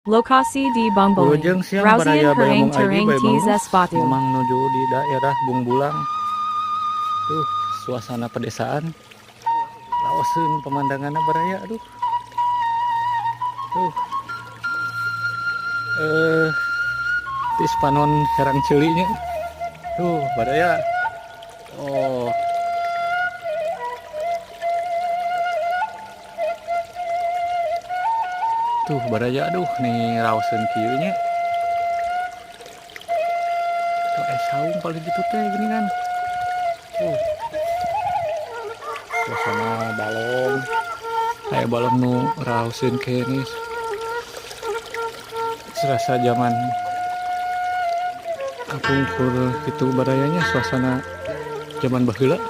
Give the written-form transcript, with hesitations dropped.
Lokasi di Bungbulang. Wilujeng siang Rausian baraya Herang Bayamung ID Terang Bayamung Ts S Batu. Memang menuju di daerah Bungbulang. Tuh, suasana pedesaan. Laoseun pemandangannya baraya, aduh. Tuh. Eh tis panon herang ceulinya. Tuh, baraya. Oh. Tuh baraya, aduh nih raoseun kieu nya. Tuh es saung paling gitu teh geuningan. Tuh. Suasana balong. Aya balong nu raoseun keneh. Serasa zaman kapungkur itu barayanya, suasana zaman baheula.